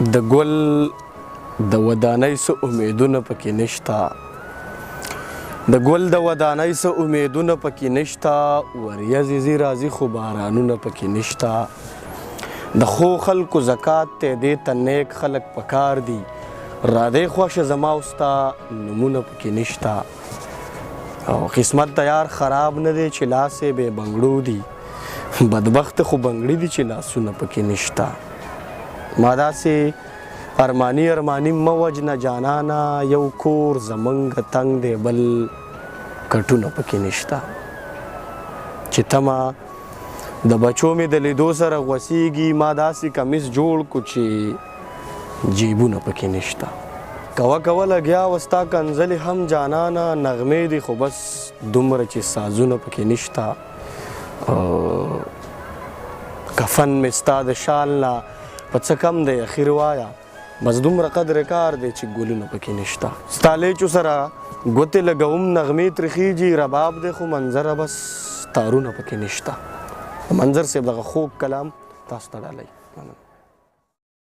د ګل د ودانۍ څه امیدونه پکې نشته، د ګل د ودانۍ څه امیدونه پکې نشته، وریځې ځي راځي خو بارانونه پکې نشته. د ښو خلکو زکات دی، دې ته نیک خلک پکار دي، را دې خوا شه زما او ستا نومونه پکې نشته. او قسمت د یار خراب نه دی چې لاس یې بې بنګړو دي، بدبخت خو بنګړي دي چې لاسونه پکې نشته. ما داسې ارماني ارماني مه وژنه جانانه، یو کور زمونږ تنګ دی بل کټونه پکې نشته. چې تمه د بچو مې د لیدو سره غوسیږي، ما داسې کمیس جوړ کو چې جیبونه پکې نشته. کوه کوه لګیا وستا کنځلې هم جانانه، نغمې دي خو بس دومره چې سازونه پکې نشته. کفن مې ستا د شال نه په څه کم دی اخیر وایا، بس دومره قدر کار دی چې ګلونه پکې نشته. ستا لیچو سره ګوتې لګوم نغمې ترې خیږي، رباب دی خو منظره بس تارونه پکې نشته. منظر صاحب دغه خوږ کلام تاسو ته ډالۍ. مننه.